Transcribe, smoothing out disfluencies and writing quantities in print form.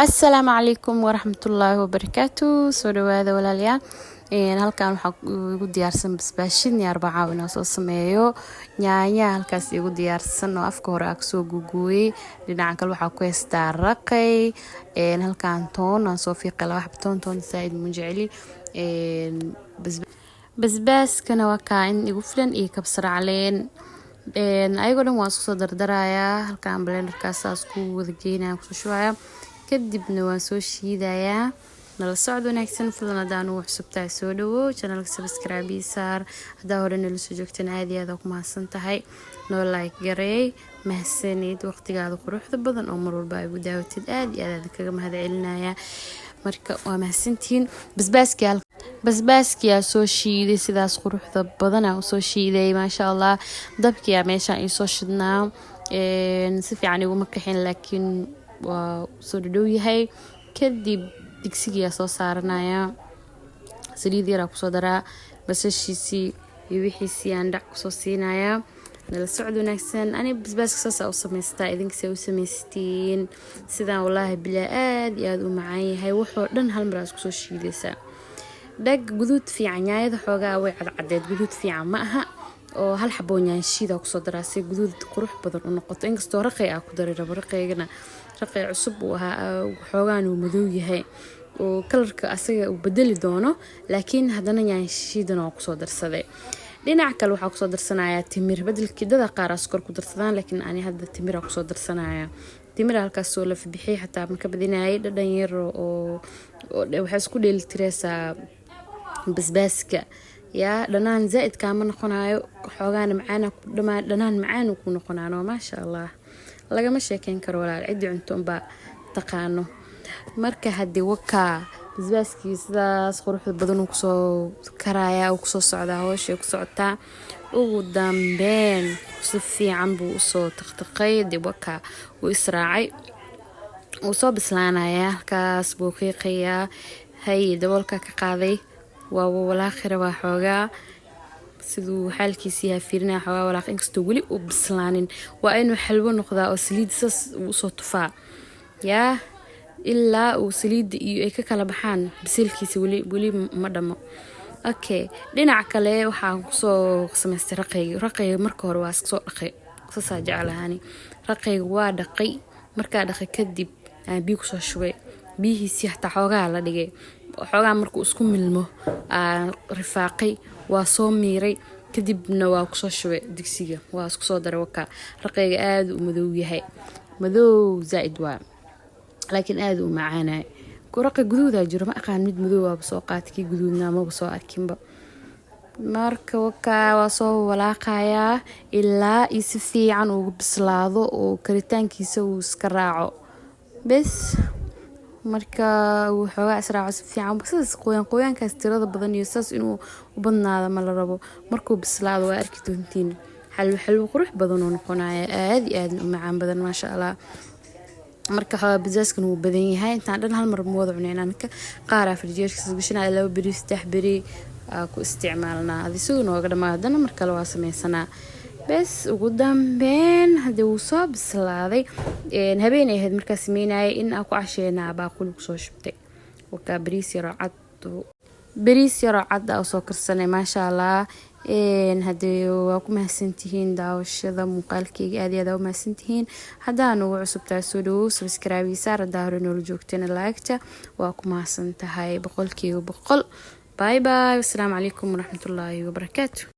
Asalaamu calaykum waraxmatullaahi wabarakaatu. Soo dhawaada, walaalayaal. Halkan waxaa igu diyaarsan basbaashin arbacaa inoo soo sameeyo. Yaanyaha halkaas igu diyaarsan oo afka hore aa kasoo gugooyey. Dhinaca kale waxaa ku haystaa raqay. Halkan toon aan soo fiiqay, laba xab toon. Toon zaaid mu jecli. Basbaaskana waa kaa in igu filan iyo kabsar caleen. Ayagoo dhan waan isku soo dardarayaa. Halkan blenderkaas saas ku wada geynaya, kusoo shubaya, kadibna waan soo shiidayaa. Nala socod wanaagsan. Fadlan, haddaan ugu cusubtahay, soo dhawow channelka, subscribe ii saar. Haddaa hore nala soo joogtan, aad iyo aad ku mahadsan tahay. Noo like gareey. Mahadsanid waqtigaada quruxda badan oo mar walba ay ugu daawatid. Aad iyo aad aad kaga mahad celinaya. Marka waa mahadsantihiin. Basbaaskiyaa soo shiiday, sidaas quruxda badanaa usoo shiiday, maasha Allah. Dabkiyaa meeshaan iisoo shidnaa. Si fiican iguma qixin, laakiin waa soo dhadhow yahay. Kadib digsigiyaa soo saaranaya, saliid yaraa kusoo daraa, basashiisii iyo wixiisii aan dhac kusoo siinayaa. Nala socod wanaagsan. Ani basbaaska saasaa u samaystaa, idinkase u samaystiin sidaan. Wallaahi bilaa, aad iyo aada u macaan yahay. Waxoo dhan hal mar aa isku soo shiidaysaa. Dhag guduud fiican. Yaanyada xoogaa way cadcadeed, guduud fiican ma aha, oo hal xaboo yaanshiida kusoo daraa si guduud qurux badan u noqoto. Inkastoo raqay aa ku daray rabo, raqaygana raqay cusub uu ahaa, xoogaan uu madow yahay oo colorka asaga uu bedeli doono, laakiin haddana yaanshiidana waa kusoo darsaday. Dhinaca kale waxaa kusoo darsanayaa timir. Bedelkii dada qaar aa sokor ku darsadaan, laakiin ani hadda timira kusoo darsanaya. Timira halkaas soo lafa bixiyay, xataa ma ka badinayay. Dhadhan yar oo waxay isku dheelitireysaa basbaaska. Yaa dhanaan zaa-id kaama noqonayo, xoogaana macaana ku dhamaa, dhanaan macaan ku noqonaano. Maasha Allah, lagama sheekeyn karo, walaal. Ciddi cunto unbaa taqaano. Marka haddii wakaa basbaaskii sidaas quruxda badan uu kusoo karayaa, uu kusoo socdaa, howshay ku socotaa. Ugu dambeyn si fiican buu usoo taqtaqay. Dib wakaa uu israacay, wuu soo bislaanayaa, halkaas buu qiiqayaa. Hay, daboolka ka qaaday, waa walaaqi rabaa xoogaa siduu xaalkiisa yahay fiirinaya. Xoogaa walaaq, inkastoo weli uu bislaanin. Waa inuu xalwo noqdaa oo saliid saas uu usoo tufaa, yaa ilaa uu saliidda iyo ay ka kala baxaan. Bisilkiisa weli weli ma dhamo. Okay, dhinaca kale waxaan kusoo samaystay raqayga. Raqayga marka hore waa iska soo dhaqay, saasaa jeclahani. Raqayga waa dhaqay. Markaa dhaqay kadib aan biyo kusoo shubay. Biyihiisii xataa xoogaa la dhigay. Xoogaa markuu isku milmo aa rifaaqay, waa soo miiray, kadibna waa kusoo shubay digsiga, waa isku soo daray. Wakaa raqayga aada u madow yahay, madow zaa-id waa, laakiin aada u macaanay. Raqay guduudaa jiro, ma aqaan. Mid madow waaba soo qaatay, kii guduudna maba soo arkinba. Marka wakaa waa soo walaaqayaa ilaa iyo si fiican ugu bislaado oo karitaankiisa uu iska raaco. Bes, marka uu xoogaa israaco si fiican, sidaas qoyaan qoyaankaas tirada badan iyo saas inuu u badnaado ma la rabo. Markuu bislaado waa arki doontiin, xalwo xalwo qurux badan oo noqonaya, aada iyo aada u macaan badan, maasha Allah. Marka xoogaa basbaaskan wuu badan yahay. Intaan dhan hal mar ma wada cunayn anka. Qaaraa fridgeerkiisa gashanaya, 2 beri, 3 beri aa ku isticmaalnaa. Adi siduu nooga dhamaa, haddana mar kale waa sameysanaa. Bes, ugu dambeyn haddii wuu soo bislaaday. Habeen ay ahayd markaa sameynayay, in aan ku casheynaa baaquli kusoo shubtay. Wakaa bariis yaroo cad, bariis yaroo cad aa usoo karsanay, maasha Allah. Haddii waa ku mahadsantihiin daawashada muuqaalkeyga, aad iyo aad aa u mahadsantihiin. Haddaan ugu cusubtahay, soo dhawow, subscribe saar. Haddaa hore noola joogtana, like-ta. Waa ku mahadsan tahay 100%. Bye bye, wasalaamu calaykum waraxmatullaahi wabarakaatu.